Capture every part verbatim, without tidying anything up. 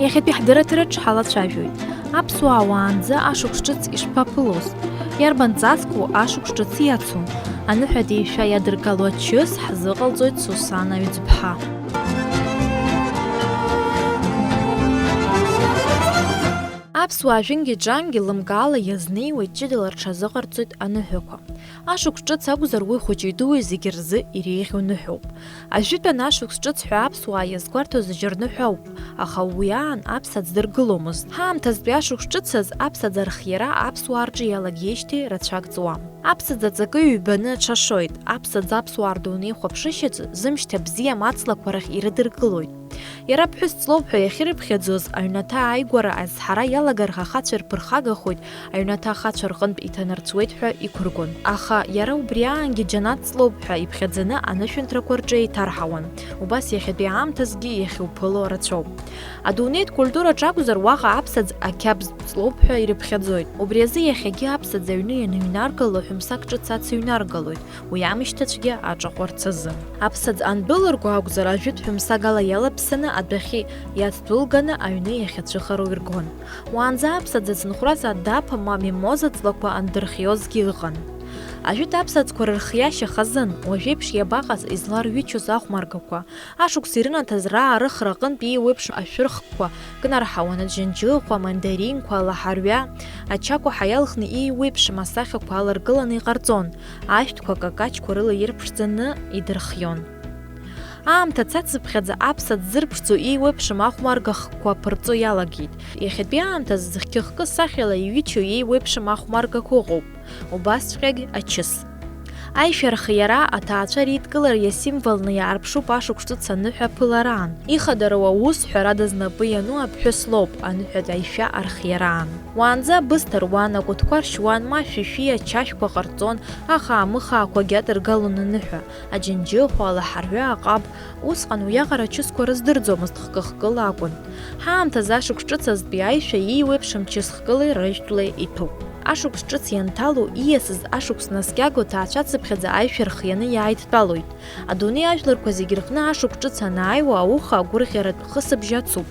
Иахьатәи ҳдырраҭараҿ ҳалацәажәоит. Аԥсуаа уаанӡа ашықәс ҿыц ишԥаԥылоз? Иарбан ҵасқәоу ашықәс ҿыц иацу? Аныҳәатәи ишәа иадыргало ачыс ҳзыҟалҵоит Сусана Ҩӡԥҳа. Аԥсуаа жәынгьы-ҿангьы лымкаала иазнеиуеит ҷыдала рҽазыҟарҵоит аныҳәақәа. Ашықәс ҿыц акәзар, уи хәыҷи-дуи зегьы рзы иреиӷьу ныҳәоуп. Ажәытәан ашықәс ҿыц ҳәа аԥсуаа иазгәарҭоз жьырныҳәа ауп, аха уи аан аԥсаӡ дыргыломызт. Ҳаамҭазтәи ашықәс ҿыц азы аԥсаӡ архиара аԥсуаа рҿы иалагеижьҭеи рацәак ҵуам. Аԥсаӡ аҵакы ҩбаны аҽашоит, аԥсаӡ аԥсуаа рдунеи хәаԥшышьаҿы зымшьҭа бзиам аҵлақәа рахь ирыдыркылоит. Иара ԥҳәыс ҵлоуп ҳәа иахьырыԥхьаӡоз, аҩнаҭа ааигәара азҳара иалагар ахацәа ирԥырхагахоит, аҩнаҭа ахацәа рҟынтә иҭанарцәуеит ҳәа иқәыргон. Аха иара убри аангьы џьанаҭ ҵлоуп ҳәа иԥхьаӡаны анышәынҭрақәа рҿы еиҭарҳауан. Убас иахьатәи аамҭазгьы иахьуԥыло рацәоуп. Адунеитә культураҿ акәзар, уаҟа аԥсаӡ ақьабз ҵлоуп ҳәа ирыԥхьаӡоит. Убри азы иахьагьы аԥсаӡ аҩны ианыҩнаргало, ҳәымсак ҿыц ацыҩнаргалоит. Уи амышьҭацәгьа аҿаҟәарц азы. Аԥсаӡ андәылырго акәзар, ажәытә ҳәымсагала иалаԥсаны адәахьы иацдәылганы аҩны иахьацәыхароу иргон. Уаанӡа аԥсаӡ ацынхәрас адаԥа ма мимоза ҵлақәа андырхиозгьы ыҟан. Ажәытә аԥсаӡқәа рырхиашьа хазын, уажәеиԥш иабаҟаз изларҩычоз ахәмаргақәа? Ашықәс ирынаҭаз раарыхра аҟынтә еиуеиԥшым ашәырхқәа кнарҳауан, аџьынџьыхәа, амандаринқәа, алаҳарҩа, ачакәаҳа иалхны еиуеиԥшым асахьақәа аларгыланы иҟарҵон, ашәҭқәа какаҷқәа рыла ирԥшӡаны идырхион. Аамҭа цацыԥхьаӡа аԥсаӡ зырԥшӡо еиуеиԥшым ахәмаргақәа ԥырҵо иалагеит. Иахьатәи аамҭазы зхьы-хкы сахьала иҩычоу еиуеиԥшым ахәмаргақәа ыҟоуп. Убасҵәҟьагь ачыс. Аишәа рхиара, аҭаацәа реидкылара иасимволны иаарԥшуп ашықәс ҿыц аныҳәа аԥылараан. Ихадароу аус, ҳәарада, знапы иану аԥҳәыс лоуп, аныҳәатә аишәа архиараан. Уаанӡа абысҭа руан, акәытқәа ршьуан, ма шәишәи ачашәқәа ҟарҵон, ахаа-мыхаақәагьы адыргалон аныҳәа, аџьынџьыхәа, алаҳарҩа, аҟаб, Усҟан уиаҟара ачысқәа рыздырӡомызт, хкы-хкыла акәын. Ҳаамҭазы ашықәс ҿыц азтәи аишәа иеиуеиԥшым чыс хкылеи рыжәтәлеи иҭәуп. Ашықәс ҿыц ианҭало, ииасыз ашықәс наскьаго ҭаацәацыԥхьаӡа аишәа рхианы иааидтәалоит. Адунеи ажәларқәа зегьы рҟны ашықәс ҿыц анааиуа, ауха агәырӷьаратә хысыбжь ацуп.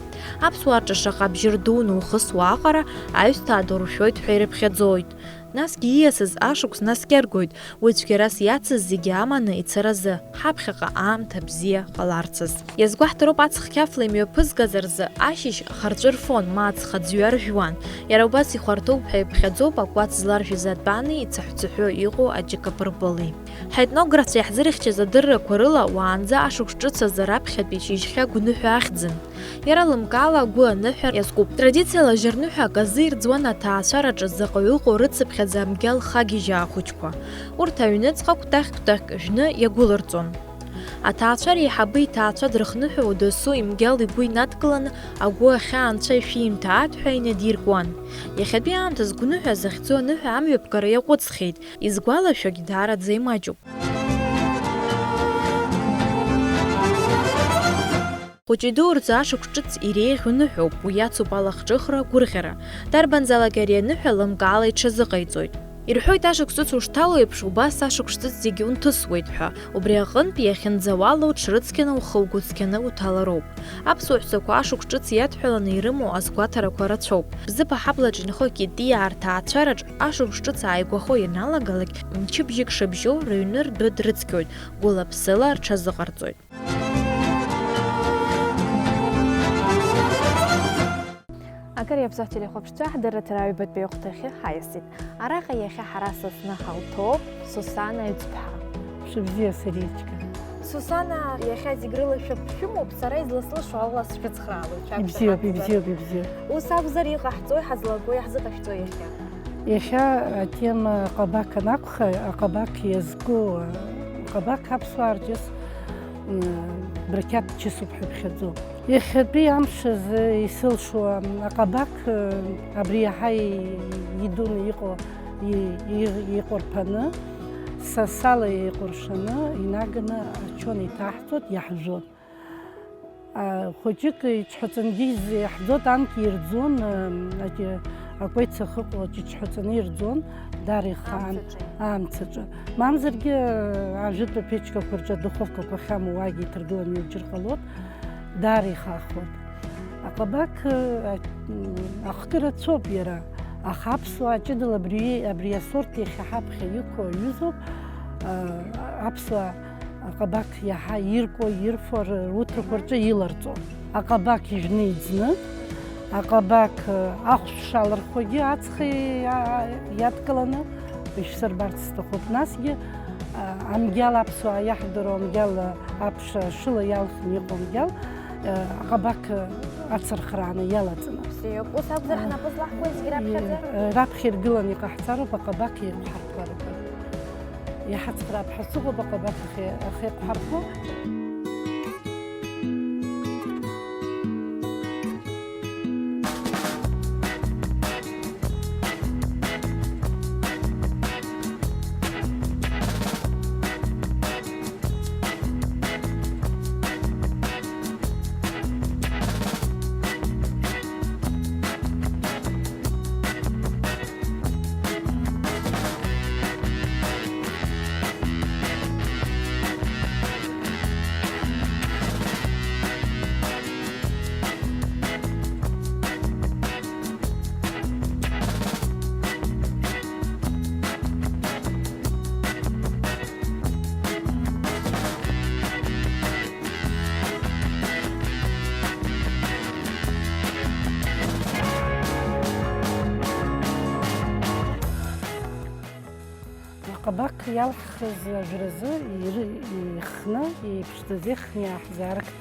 Аԥсуаа рҿы шаҟа абжьы рдуны ухысуа аҟара аҩсҭаа дуршәоит ҳәа ирыԥхьаӡоит. Насгьы ииасыз ашықәс наскьаргоит, уи цәгьарас иацыз зегьы аманы ицаразы, ҳаԥхьаҟа аамҭа бзиа ҟаларц азы. Иазгәаҳҭароуп, аҵх қьафла имҩаԥызгаз рзы ашьыжь харҵәы рфон, ма аҵх аӡҩа ржәуан. Иара убас ихәарҭоуп ҳәа иԥхьаӡоуп акәац зларжәыз атәани ицаҳәцаҳәо иҟоу аџьыкапырпыли. Ҳетнографцәа иаҳзырхьчаз адыррақәа рыла, уаанӡа ашықәс ҿыц азы раԥхьатәи шьыжьхьа гәныҳәа ахьӡын. Иара лымкаала агәы аныҳәа иазкуп. Традициала жьырныҳәак азы ирӡуан аҭаацәараҿы заҟаҩы ыҟоу рыцыԥхьаӡа амгьал хагьежьаа ахәыҷқәа. Урҭ аҩныҵҟа кәтаӷь-кәтаӷьк жәны иагәылырҵон. Аҭаацәа реиҳабы иҭаацәа дрыхныҳәауа досу имгьал игәы инадкыланы агәы ахьаа анцәа ишәимҭааит ҳәа инадиркуан. Иахьатәи аамҭазы гәныҳәа захьӡу аныҳәа амҩаԥгара иаҟәыҵхьеит, изгәалашәогь даараӡа имаҷуп. Хәыҷи-дуу рзы ашықәс ҿыц иреиӷьу ныҳәоуп, уи иацуп алахҿыхра, агәырӷьара. Дарбанзаалак ари аныҳәа лымкаала иҽазыҟаиҵоит. Ирҳәоит, ашықәс ҿыц ушҭало еиԥш, убас ашықәс ҿыц зегьы унҭысуеит ҳәа. Убри аҟынтә иахьынӡауало уҽрыцқьаны, ухы угәы цқьаны уҭалароуп. Аԥсуа ҳәсақәа ашықәс ҿыц иадҳәаланы ирымоу азгәаҭарақәа рацәоуп. Бзыԥа ҳаблаҿ инхо Китиаа рҭаацәараҿ ашықәс ҿыц ааигәахо ианалагалак, мчыбжьык шыбжьоу рыҩны ртәы дрыцқьоит, гәыла-ԥсыла рҽазыҟарҵоит. Акыр иаԥсоу ҳтелехәаԥшцәа, ҳдырраҭара аҩбатәи ахәҭахьы ҳаиасит. Араҟа иахьа ҳара сасны ҳалҭоуп Сусана Ҩӡԥҳа. Шәыбзиа, Сариечка. Сусана, иахьа зегь рыла шәаԥшәымоуп, сара изласылшо ала сшәыцхраалоит, шәақәшаҳаҭзар. Ибзиоуп, ибзиоуп, ибзиоуп. Ус акәзар, иҟаҳҵои, ҳазлагои, иаҳзыҟашәҵои иахьа? Иахьа атема аҟабақ анакәха, аҟабақ иазку, аҟабақ аԥсуаа рҿы, м, брақьаҭ чысуп ҳәа иԥхьаӡоуп. Иахьатәи амш азы исылшо аҟабақ, абри иаҳа идуны иҟоу, и-, и-, иҟәырԥаны, сасала еикәыршаны, инаганы ачон иҭаҳҵоит, иаҳжәон. А, хәыҷык иҽҳәаҵангьы изеиҳәӡоит, анкьа ирӡон, а, аки-, акәеиц ахьыҟоу аҿы иҽҳәаҵаны ирӡон, даара ихаан. Амцаҿы. Амцаҿы. Мамзаргьы, а, ажәытә аԥечкақәа рҿы адуховкақәа ахьамоу уаагьы иҭаргыланы иуџьыр ҟалоит, даара ихахоит. Аҟабақ, э, ахкы рацәоуп иара, аха аԥсуаа ҷыдала абри, абри асорт иахьа ҳаԥхьа иқәу аҩызоуп, э, аԥсуаа аҟабақ иаҳа иркуа, ирфо, р-, руҭрақәа рҿы иларҵо. Аҟабақ ижәны иӡны, аҟабақ, э, ахәшә шалырхуагьы аҵх иа-, иадкыланы ишәсырбарц сҭахуп. Насгьы, э, амгьал аԥсуаа иаҳдыруа амгьал, э, аԥш шыла иалхны иҟоу амгьал, Аҟабақ ацырхрааны иалаҵаны. Бзиоуп. Ус акәзар, ҳнапы злаҳкуа зегь раԥхьаӡа? Раԥхьа иргыланы иҟаҳҵароуп аҟабақ еиқәҳарԥарақәа. Иҳацхраап ҳәа сыҟоуп аҟабақ ахьеиқәҳарԥо. Аҟабақ иалҳхыз ажәразы иры-, ихны, иԥшӡаӡа ихны иааҳзааргт.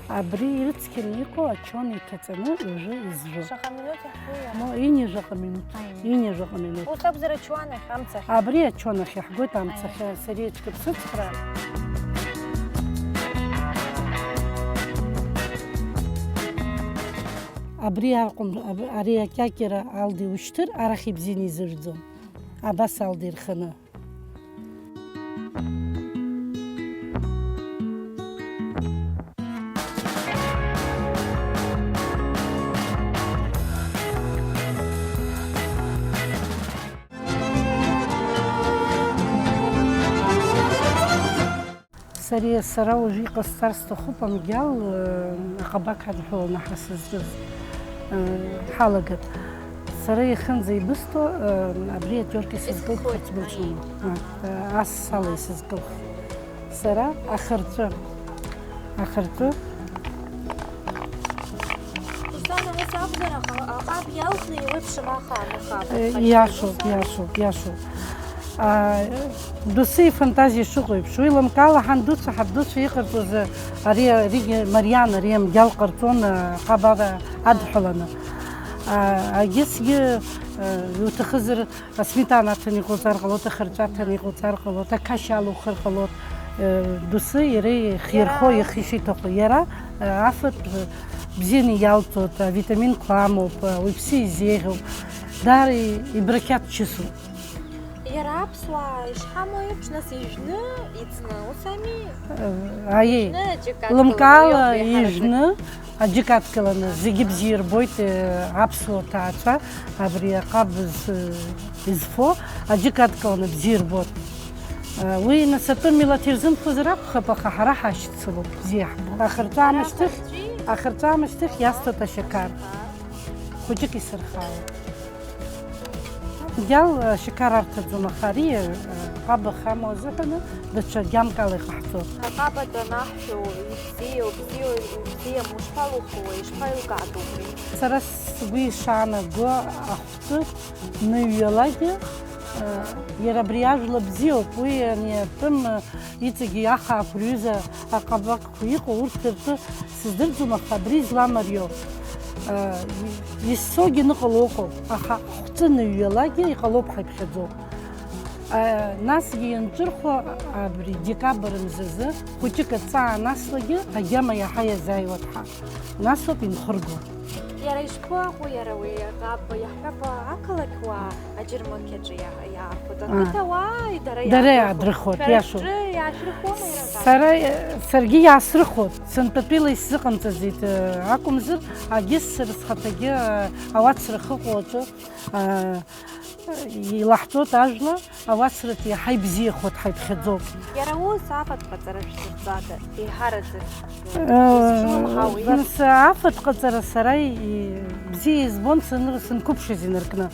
Абри ирыцқьаны иҟоу ачон иҭаҵаны уажәы изжәу. Шаҟа минуҭ иаҳфои? Мо, ини жәаҟа минуҭ. Ини. Ини жәаҟа минуҭ. Ус акәзар, ачуан ахь, амцахь. Абри ачон ахь иаҳгоит, амцахь, сариа ачкаԥсыцхра. Абри акәым, аб-, ари акьакьара алди ушьҭыр, арахь ибзианы изыжәӡом. Абас алди ирханы. Сара, сара уажәы иҟасҵар сҭахуп, амгьал, э, аҟабақ адҳәаланы ҳасызҿыз, э, ҳалагап. Сара иахьынӡа ибысҭо, э, абри атиорка исызкылԥхарц былшома. Исызкылԥхоит. А, э, ас сала исызкылԥх. Сара ахырҵәы. Ахырҵәы. Руслана, ус акәзар, аҟ-, аҟаб иалхны иуеиԥшым аха, аныхаб. Э, иашоуп, иашоуп, иашоуп. А, доусы ифантазиа шыҟоу еиԥш, уи лымкаала ҳан дуцәа, ҳабдуцәа иҟарҵоз, ари, аригьы мариан, ари амгьал ҟарҵон, аҟаб ада-, адҳәаланы. А, агьысгьы, э, иуҭахызар, асметана аҭаны иҟауҵар ҟалоит, ахырҵәы аҭаны иҟауҵар ҟалоит, ақашь алухыр ҟалоит, э, доусы иара ихирхо, иара ихы ишиҭаху. Иара, э, афатә, э, бзианы иалҵуеит, авитаминқәа амоуп, э, уаҩԥсы изеиӷьуп, даара и-, ибрақьаҭ чысуп. Иара аԥсуаа ишҳамоу еиԥш, нас ижәны, иӡны, ус ами? Э, аиеи. Ижәны аџьыка лымкаала адкыланы иоуп еиҳараӡак. Ижәны, аџьыка адкыланы зегьы бзиа ирбоит, э, аԥсуа ҭаацәа, абри аҟаб з-, изфо, аџьыка адкыланы бзиа ирбоит. Э, уи нас атәым милаҭ ирзымфозар акәхап, аха ҳара ҳашьцылоуп, бзиа ҳбо. Ахырҵәы аамышьҭахь, ахырҵәы аамышьҭахь иасҭоит ашьақар. Хәыҷык исырхаауеит. Гьал, э, шьақар арҭаӡом, аха ари, э, ҟаба хамоу азыҳәаны даҽа гьамк ала иҟаҳҵоит. Аҟаба данаҳшәо, ибзиоу, бзиоу, ибзиам, ушԥалухуеи, ишԥаилкаатәу убри? Сара сгәы ишаанаго ахәҵәы ныҩҩалагьы, э, иара абри ажәла бзиоуп, уи ани атәым, э, иҵегьы ахаақәа рҩыза аҟабаққәа иҟоу, урҭ ртәы сыздырӡом, аха абри зламариоу, э, исцогьы ныҟало ыҟоуп, аха хәҵы ныҩҩалагьы иҟалоуп ҳәа иԥхьаӡоуп. Э, насгьы ианҿырхуа абри декабр мзазы, хәыҷык аҵаа анаслагьы, агьама иаҳа иазааиуа дҳа. Насоуп инхырго. Иара ишԥаҟоу, иара уи аҟаб, иаҳҳәап, ақалақьуаа аџьармыкьаҿы иа-, иаахәоит. Аа. Ақыҭауаа дара Дара иаадырхуеит. Иаадырхуеит, Шәара иашоуп. Шәҿы иаашәырхуама иара аҟаб? Сара, саргьы иаасрыхуеит, сынтәатәила исзыҟамҵаӡеит, акәымзар, агьыс сара схаҭагьы, ауацра хыҟоу аҿы, илаҳҵоит ажәла, ауацраҿы иаҳа ибзиахоит, ҳаиԥхьаӡоуп. Иара ус афатә ҟаҵара шәзырҵада, еиҳараӡак? Э, Исцәымӷхауеи? Нас афатә ҟаҵара сара и-, бзиа избон саныр-, санқәыԥшыз инаркны.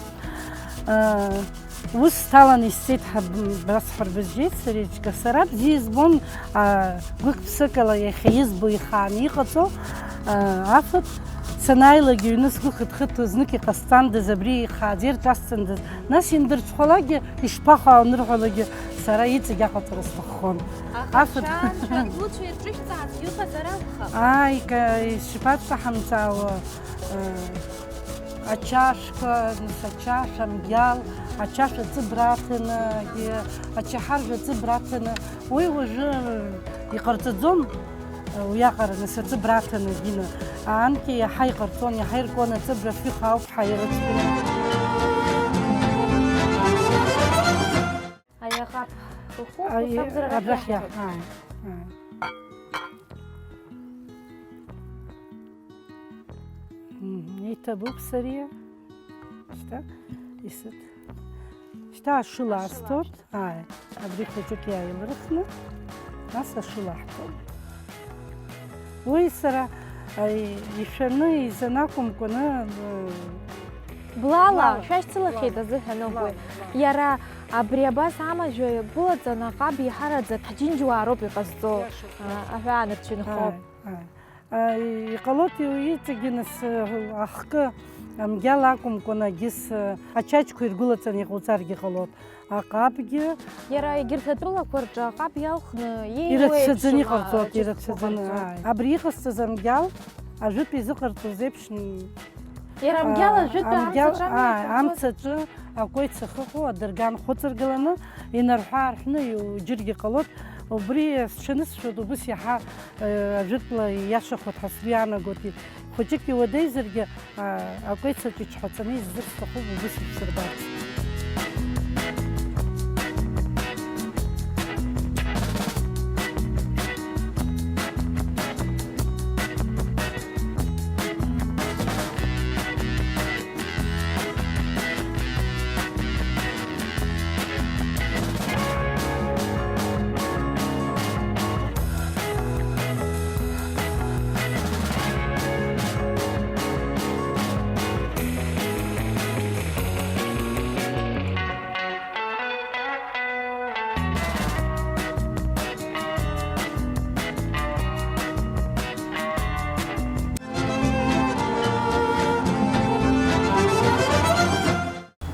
Э, Ус сҭаланы исҵеит ҳаб-, абра сҳәарбыжьеит сареиҿкы. Сара бзиа избон, а, гәык-ԥсыкала иахьа избо ихааны иҟаҵо, а, афатә, санааилак ҩны сгәы хыҭхыҭуа знык иҟасҵандаз, абри ихааӡа ирҿасҵандаз, нас индырҽхәалакгьы, ишԥахаау анырҳәалакгьы, сара иҵегь аҟаҵара сҭаххон. Аха Афатә. Шәан, шәан дуцәа ирҿышәҵаарц иҟазар акәхап? Ааи, ка-, ишԥаҵаҳамҵаауа, а, Ачашәқәа, нас ачашә, амгьал, ачашә аҵыбра аҭаны, ачаҳаржә аҵыбра аҭаны, уи уажәы иҟарҵаӡом, уиаҟара нас аҵыбра аҭаны, Дина, анкьа иаҳа иҟарҵон, иаҳа иркуан аҵыбра, шәиха ауп ҳәа ирыцәгьаны. Аиаҟап уху, Аи-, усакәзар арахь абрахь иаҳа. Иаҳа, ааи, ааи. Мм, иҭабуп, Сариа. Шьҭа исыҭ. Шьҭа ашыла Ашыла асҭоит. Ашьҭа. Ааи, абри хәыҷык иааилырхны, нас ашыла аҳҭоит. Уи сара, аи, ишәаны, изанакәымкәаны, ы, Блала, блала, шәашьцылахьеит блала, азыҳәан ауп уи. Блала, блала. Иара абри абас амажәа иагәылаҵан, аҟаб еиҳараӡак ҳџьынџьуаа роуп иҟазҵо, Иашоуп, а, иашоуп. Аҳәаанырцә инхо. Ааи, ааи. А, иҟалоит иҵегьы нас, ы, ахкы, амгьал акәымкәан, агьыс, ы, ачачқәа иргәылаҵан иҟауҵаргьы ҟалоит. Аҟабгьы. Иара егьырҭ атәылақәа рҿы аҟаб иалхны иеиуеит Ирацәаӡаны шаҟа иҟарҵоит, ҿыцқәа ирацәаӡаны, ҟарҵо. Ааи. Абри иҟасҵаз амгьал ажәытә изыҟарҵоз еиԥш, м, Иара амгьал а, ажәытә амгьал, амца аҿы ааи, ачыцқәа амца аҿы акәеица ахыҟоу адырган хәыҵыргыланы, инарҳәы-аарҳәны иу-, џьыргьы ҟалоит. Убри сҽанысшәоит, убыс иаҳа, э, ажәытәла ииашахоит ҳәа сгәы иаанагоит. Хәыҷык иуадаҩзаргьы, а, акәеицаҿ иҽҳәаҵаны иззырсҭахуп убыс ишәсырбарц.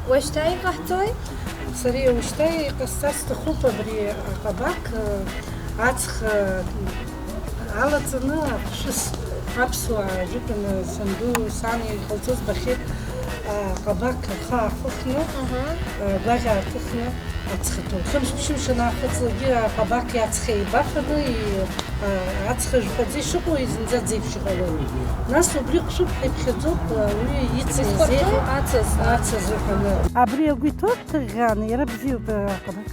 Уажәшьҭа иҟаҳҵои? Сара уажәшьҭа иҟасҵар сҭахуп абри аҟабақ, аҵх алаҵаны ахшәыс аԥсуаа ажәытәаны санду, сан иҟалҵо збахьеит, аҟабақ ахы аахыхны, Аҳа. Агәаӷь ааҭыхны ацхаҭон. Хымш-ԥшьымш анаахыҵлакгьы аҟабақ иаҵх еибафаны, и-, а, ацха жәпаӡа ишыҟоу зынӡа ӡеиԥш иҟалоит. Нас убри хәшәуп ҳәа иԥхьаӡоуп, а, уи ицыз Изхәарҭоу еиӷьу ацыз. Ацыз уҳәаны. Абри агәы иҭоуп ҭыӷьӷьааны, иара бзиоуп, а, аҟабақ.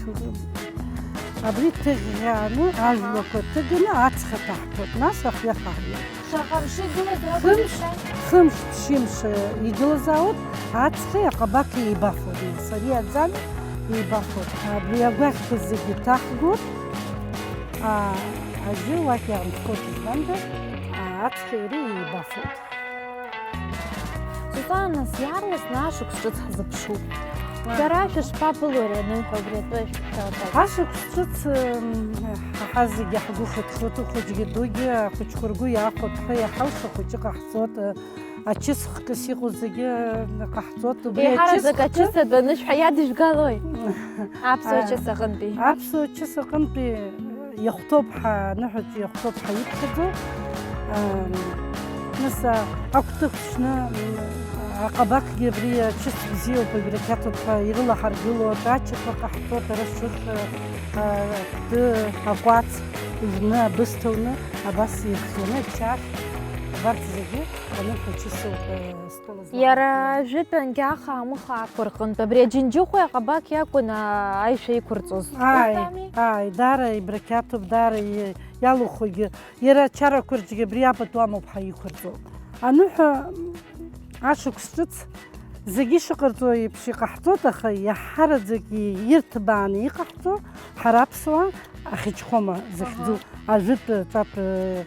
Абри ҭыӷьӷьааны, Аҳа. Ажәлақәа ҭыганы ацха ҭаҳҭәоит, нас ахҩа хаҳҩоит. Шаҟа мшы игылаз ракәын Хымш, ишьҭан? Хымш, ԥшьымш, э, игылазаауеит, аҵхи аҟабақи еибафоит, нас ари аӡани еибафоит. Абри агәаӷьқәа зегьы ҭаҳгоит, а, ажьы уахь иаанхоит, избанда, а, аҵхи иареи еибафоит. Сусана, нас иаарласны ашықәс ҿыц ҳзыԥшуп. Шәара шәышԥабылуеи аныҳәа убри атәы шәҳәоит? Ашықәс ҿыц, м, ҳа зегьы ҳгәы хыҭхыҭуа, хәыҷгьы дугьы, ахәыҷқәа ргәы иахәап ҳәа иаҳауша хәыҷы ҟаҳҵоит, ачыс хкыс иҟоу зегьы ҟаҳҵоит. Убри еиҳараӡак ачыс хкы ачыс атәы анышә ҳәа иадыжәгалои? Аԥсуа А, чыс аҟынтәи. Аԥсуа чыс аҟынтәи иахәҭоуп ҳәа, аныҳәаҿы иахәҭоуп ҳәа иԥхьаӡо. Ам, нас, а, агәҭыхә шьны, м, аҟабақгьы абри ачыс бзиоуп, абри ақьаҭоуп ҳәа ирылаҳаргыло, аҿачақәа ҟаҳҵоит, ара шәых, а, а, акәты, акәац, ижәны, абысҭа уны, абас ирхианы, ачашә. Убарҭ зегьы анышә ачысоуп, э, стәала злаҳауп. Иара жәытәангьы аха амыха ақәырхынтә, абри аџьынџьыхәеи аҟабақ иакәын, аа, аишәа иқәырҵоз. Ааи, урҭ ами? Ааи, даара ибрақьаҭуп, даара и-, иалухугьы. Иара ачарақәа рҿгьы абри апату амоуп ҳәа иқәырҵоуп. Аныҳәа ашықәс ҿыц зегьы ишыҟарҵо еиԥш иҟаҳҵоит, аха иаҳараӡак ирҭбааны иҟаҳҵо ҳара аԥсуаа ахьычхома захьӡу. Аҳа. Ажәытә ҿатә, э,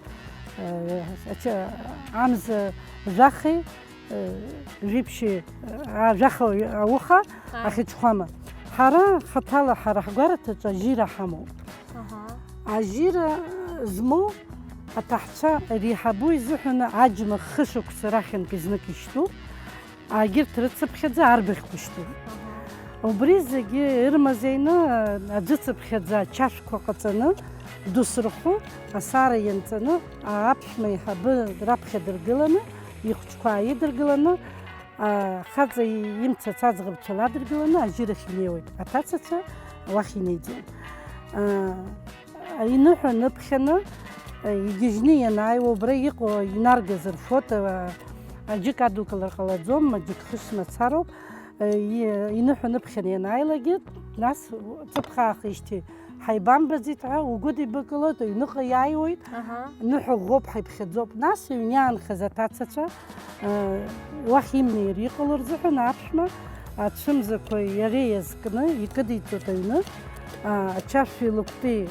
э, ача-, амза жәахеи, э, жәиԥшьи, э, ажәаха ауха. Аҳа. Ахьычхома. Ҳара хаҭала ҳара ҳгәараҭаҿы ажьира ҳамоуп. Аҳа. Ажьира змоу аҭаҳцәа реиҳабу изыҳәаны аџьма хышықәса рахьынтә знык ишьтәуп. Агьырҭ рыцыԥхьаӡа арбаӷьқәа ишьтәуп. Аҳа. Убри зегьы ирмазеины, аӡәыцыԥхьаӡа ачашәқәа ҟаҵаны, досырхәы асаара ианҵаны, аԥшәма еиҳабы раԥхьа дыргыланы, ихәыҷқәа ааидыргыланы, ахаҵа имцац аӡӷабцәа ладыргыланы ажьырахь инеиуеит. Аҭацацәа уахь инеиӡом. Иныҳәа ныԥхьаны, игьежьны ианааиуа, убра иҟоу инаргаз рфото, аџьыка адукылар ҟалаӡом, аџьык хышә мацароуп, и-, иныҳәа ныԥхьаны ианааилакгьы, нас ҵыԥх аахижьҭеи ҳаибамбаӡеит ҳәа угәыдибакылоит, аҩныҟа иааиуеит, аҳа, ныҳәа ӷәӷәоуп, ҳаиԥхьаӡоуп. Нас иҩны иаанхаз аҭацацәа, уахь имнеир иҟало рзыҳәан аԥшәма ацәымзақәа иара иазкны икыдиҵоит аҩны, ачашәи лыкәти,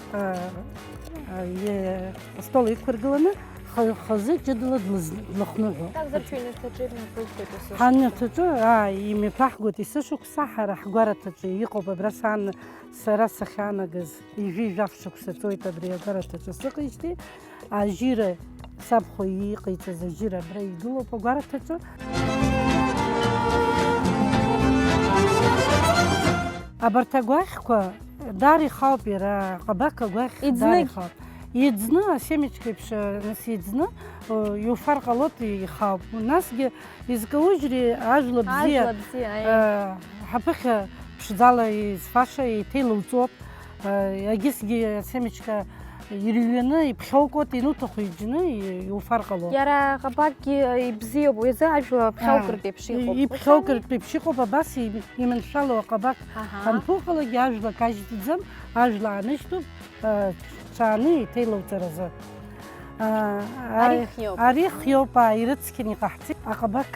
астол иқәыргыланы, х-, хазы ҷыдала длыз-, длыхныҳәо. Такзаршәа инырҭаҿы ирнапылҵоит есышықәса. Ҳанырҭаҿы, аа, имҩаԥаҳгоит есышықәса, ҳара ҳгәараҭаҿы иҟоуп, абра сан-, сара сахьаанагаз. Ижәи жәаф шықәса ҵуеит абри агәараҭаҿы сыҟеижьҭеи, ажьира сабхәа иҟаиҵаз ажьира абра игылоуп агәараҭаҿы. Абарҭ агәаӷьқәа даара ихауп иара, аҟабақ агәаӷь даара ихауп. Иӡны? Иӡны, асемечка еиԥш, нас иӡны, о, иуфар ҟалоит, ихауп. Насгьы изкаужьри ажәла бзиа, ажәла бзиа, аи. Э, ҳаԥыхьа ԥшӡала изфаша еиҭеилауҵоуп. Егьысгьы асемечка ирҩаны иԥхьоукуеит, иануҭаху иџьны и-, иуфар ҟалоит. Иара аҟабакгьы ибзиоуп, уи азы ажәла ԥхьаукыртә еиԥш иҟоуп. Иԥхьоукыртә еиԥш иҟоуп, абас и-, иманшәалоу аҟабак анԥуҟалогьы ажәла кажьӡаӡам, ажәла аанышьҭуп, ҽааны иҭеилауҵаразы. Ари хиоуп. Ари хиоуп, аа, ирыцқьаны иҟаҳҵеит. Аҟабақ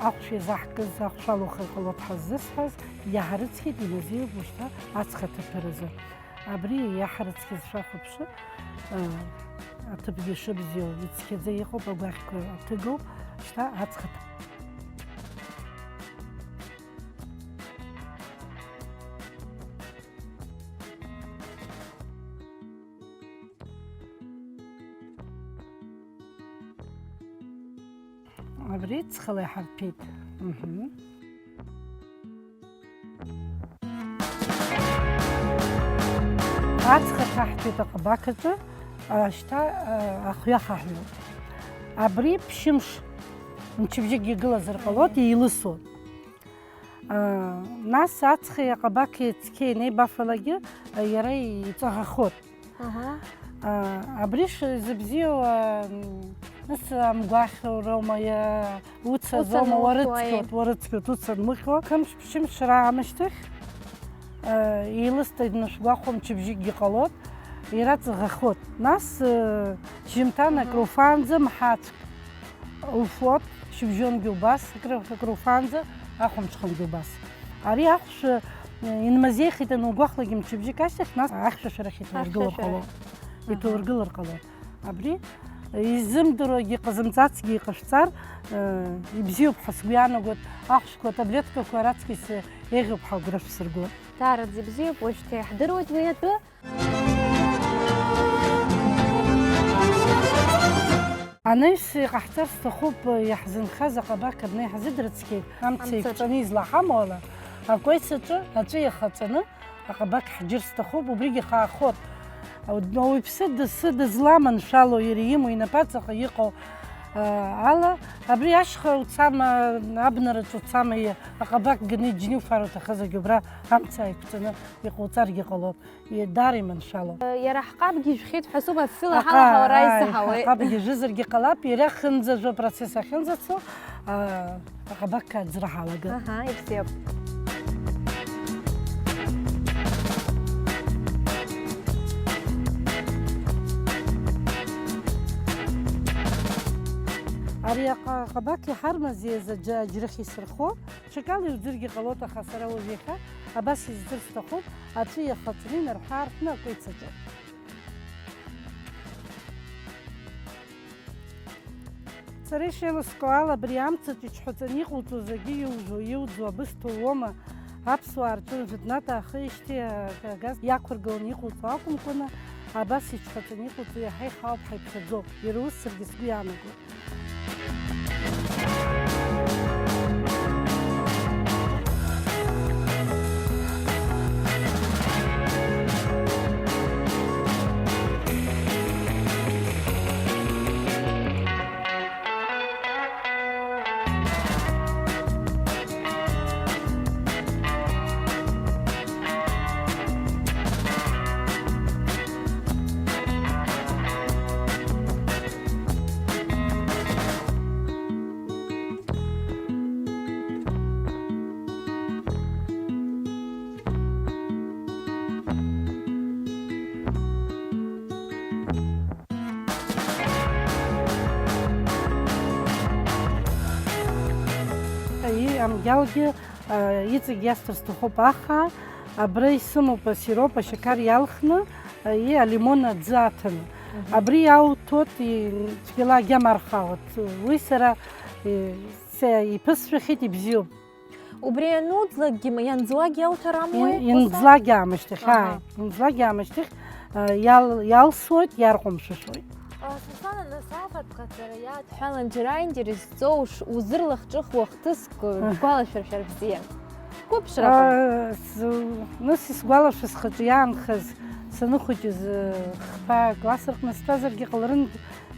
ахәшә иазаҳкыз ахәшә алуха иҟалоит ҳаззысҳәаз, иаҳарыцқьеит, имазеиуп ушьҭа аҵх аҭаҭыразы. Абри иаҳарыцқьаз шәахәаԥшы, аҭыԥгьы шыбзиоу ицқьаӡа иҟоуп, агәаӷьқәа аҭыгоуп, шьҭа аҵх аҭ-. Абри ҵхала иҳарҭәит. Мгм. Аҵх аҭаҳҭәеит аҟабақаҿы, а, шьҭа, а, ахҩа хаҳәуп. Абри ԥшьымш мчыбжьыкгьы игылазар ҟалоит, еилысуан. А, нас аҵхи аҟабақи цқьа ианеибафалакгьы, а, иара иҵаӷахоит. Аҳа. А, абри ш-, зыбзиоу, а, м, нас амгәахьроума, иа-, уца уца зоума, анухьуа, уарыцқьоит, уарыцқьоит, уца анмыхьуа. Хымш-ԥшьымш раамышьҭахь, а, еилысҭа днышәгәахәо мчыбжьыкгьы ҟалоит, ираҵаӷахоит. Нас, а, шьжьымҭан, аҳа, акруфаанӡа мҳаҵә. Уфот, шьыбжьонгьы убас, акры-, акруфаанӡа, ахәымҽхангьы убас. Ари ахәшә, э, инмазеихеит анугәахлак мчыбжьык ашьҭахь, нас ахьшәашәарахь иҭургылар ҟалоит. Ахьшәашәарахь. Аҳа. Иҭургылар ҟалоит. Абри, э, изымдыруагьы, иҟазымҵацгьы иҟашәҵар, э, ибзиоуп ҳәа сгәы иаанагоит, ахәшәқәа, атаблеткақәа раҵкыс еиӷьуп ҳәа агәра шәсырго. Даараӡа ибзиоуп, уажәшьҭа иаҳдыруеит уи атәы. Анаҩс иҟаҳҵар сҭахуп, иаҳзынхаз аҟабақ абна иаҳзыдрыцқьеит, амца, амца еиқәҵаны излаҳамоу ала, акәеисаҿы аҵәы иахаҵаны аҟабақ ҳџьыр сҭахуп, убригьы хаахот. Ауаҩԥсы дасы дызламаншәало, иара имоу инапаҵаҟа иҟоу Ала, абри ашьха уцама, абнараҿ уцама, аҟабақ ганы иџьны уфар уҭахызаргьы, убра амца ааиқәҵаны иҟауҵаргьы ҟалоит. Даара иманшәалоуп. Иара ҳҟабгьы жәхьеит ҳәа соуп, афҩы лаҳалаҳауа ара исаҳауеит. Аҟабгьы жызаргьы ҟалап, иара ахьынӡажәо, апроцесс ахьынӡацо, а, аҟабаққәа аӡра ҳалагап. Аҳа, ибзиоуп. Ари аҟа-, аҟабақ иҳармазеиз аџьа-, аџьрыхь исырхо, ҽакала иуӡыргьы ҟалоит, аха сара уажә иахьа абас изӡыр сҭахуп, аҵәы иахаҵаны инарҳәы-аарҳәны акәицаҿы. Сара ишеилыскаауа ала, абри амцаҿ иҽҳәаҵаны иҟауҵо зегьы иужәуа, иуӡуа абысҭа ууома? Аԥсуаа рҿынӡа днаҭаахижьҭеи агаз иақәыргыланы иҟауҵо акәымкәаны, абас иҽҳәаҵаны иҟауҵо иаҳа ихаауп, ҳаиԥхьаӡоуп. Иара ус саргьы сгәы иаанагоит. Аи, амгьалгьы, а, иҵегь иасҭар сҭахуп, аха абра исымоуп асироп, ашьақар иалхны, аи, алимон аӡы аҭаны. Мгм. Абри иауҭоит, и-, цәгьала агьама архаауеит. Уи сара, и, се-, иԥысшәахьеит, ибзиоуп. Убри иануӡлакгьы, ма-, ианӡлак иауҭар амуеи, Ин-, Руслан? Инӡлак аамышьҭахь, Аҳа. ааи, инӡлак аамышьҭахь, а, иал-, иалсуеит, иарҟәымшәышәуеит. А, Сусана, нас афатә ҟаҵара иадҳәалан џьара аинтерес зҵоу ш-, узырлахҿыхуа хҭыск, Аҳ. шәгәалашәар шәара бзиа. Қәыԥшрақәа. А, с-, нас исгәалашәо схаҿы иаанхаз саныхәыҷыз, э, хԥа класс рҟны стәазаргьы ҟаларын,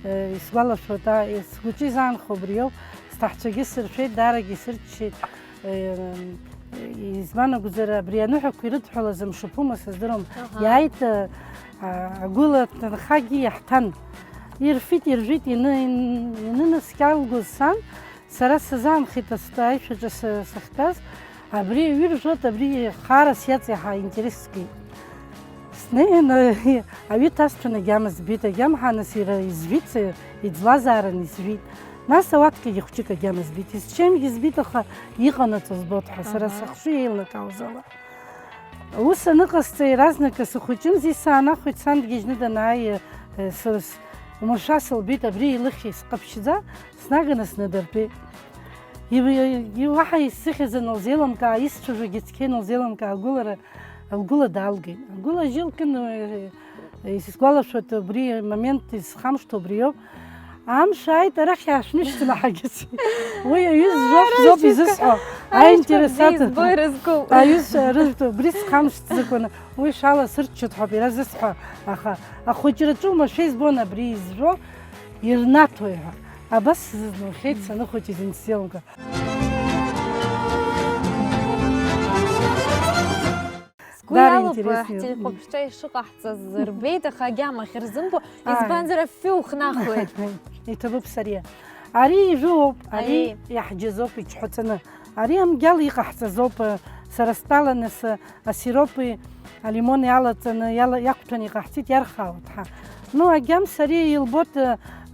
э, исгәалашәоит, а, сгәаҿы изаанхо убриоуп, сҭаҳцәагьы сыршәеит, даарагьы исырччеит. Э, избан акәзар, абри аныҳәақәа ирыдҳәалаз мшаԥума сыздырам. Аҳа. Иааит, э, а, агәыла ҭынхагьы иаҳҭан. Ирфит, иржәит, ины-, ин-, инынаскьалгоз сан, сара сазаанхеит ас-, аишәаҿы са-, сахьтәаз, абри аҩы ржәуеит, абри хаара сиаҵеиҳа аинтерес згеит. Снеин, аҩы ҭасҭәаны агьама збеит, агьама ҳанасыра изжәит, иӡлазаарын изжәит. Нас ауаткагьы хәҷык агьама збеит, изчемгьы збеит, аха иҟанаҵо збоит ҳәа, сара Аҳа. сыхшыҩ еилнакаауазала. Ус аныҟасҵа, иаразнакы сыхәыҷымзи, саанахәеит, сан дгьежьны данааи, э, сырс-, умашәа сылбеит, абри илыхьи сҟаԥшьӡа, снаганы снадыртәеит. Иу-, иу-, уаҳа исыхьыз анылзеилымкаа, исцәажәогьы цқьа инылзеилымкаа, агәылара Лгәыла даалгеит. Лгәыла жьылкын, э, исгәалашәоит, убри амомент изхамышҭуа убриоуп. Амш ааит, арахь иаашәнышьҭын аҳагьы. Уи аҩыза жәохә зоуп изысҳәо. Аинтересант. Аҩыза рызкуп. Убри схамышҭӡакәаны, уи шала сырччоит ҳәа иара зысҳәо, аха ахәыҷраҿы умашәа избон абри изжәо, ирнаҭои ҳәа. Абас сзызнухьеит саныхәыҷыз инсценка. Сгәы Дара иалоуп, интересни. Ҳтелехәаԥшцәа ишыҟаҳҵаз рбеит, аха агьама ахьырзымбо, Ааи. Избанзар, афҩы ухнахуеит. Иҭабуп сариа. Ари ижәуоуп, ари Аиеи. Иаҳџьазоуп иҽҳәаҵаны. Ари амгьал иҟаҳҵазоуп, сара стәала нас асиропи алимони алаҵаны иала-, иақәҭәаны иҟаҳҵеит, иархаауеит ҳа. Ну, агьам сариа илбот,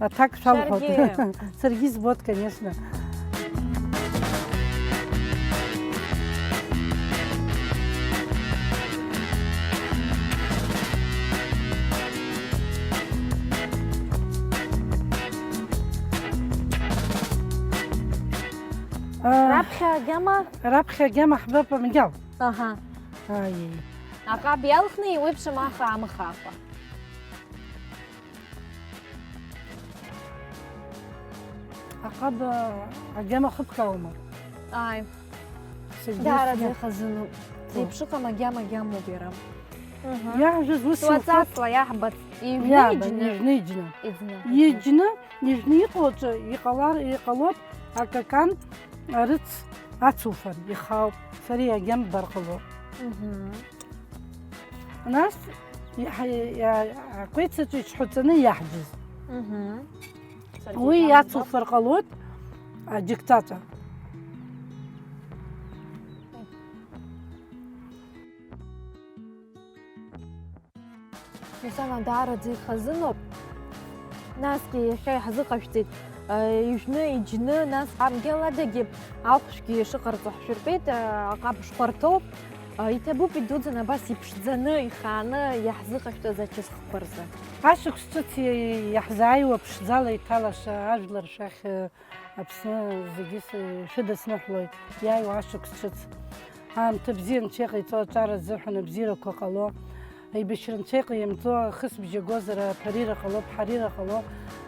аҭак шәалҳәоит. Шәаргьы. Саргьы избоит, конечно. Раԥхьа агьама? Раԥхьа агьама ҳбап амгьал. Аҳа. Аиеи. Аҟаб иалхны иуеиԥшым аха амыхаахәа. Аҟаб агьама хыбкаауама? Ааи. Саргьы Даараӡа сгьы. Ихазынуп. О. Зеиԥшыҟам агьама агьамоуп иара. Мгм. Иаҳжәыз ус Суаҵасла иаҳбац. Ижәны, иаабан, ижәны. Ижәны, ижәны. Иӡны. Ижәны, ижәны иҟоу аҿы иҟалар, иҟалоит акакан арыц ацуфар, ихаауп. Сара иагьамбар ҟалоит. Мгм. Нас иаҳ-, иа-, акәицаҿы иҽҳәаҵаны иаҳжьыз. Мгм. Уи иацуфар ҟалоит аџьыкҵәаҵәа. Сусана даараӡа ихазыноуп. Насгьы иахьа иаҳзыҟашәҵеит, э, ижәны, иџьны, нас амгьал адагьы ахәшәгьы шыҟарҵо ҳшәыртәеит, э, аҟаԥшьқәа рҭоуп. Э, иҭабуп идуӡӡаны абас иԥшӡаны, ихааны иаҳзыҟашәҵаз ачысхқәа рзы. Ашықәс ҿыц иа-, иаҳзааиуа ԥшӡала иҭалаша ажәлар шәахь, э, Аԥсны зегьы с-, шәыдысныҳәлоит, иааиуа ашықәс ҿыц. Аамҭа бзиа анцәа иҟаиҵо аҿар азыҳәан абзиарақәа ҟало, аибашьра анцәа иҟаимҵо ахысбжьы агозар аԥарира ҟалоуп, ҳарира ҟало,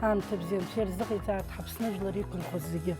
аамҭа бзиа анцәа ирзыҟаиҵааит ҳаԥсны жәлар иқәынхоз зегьы.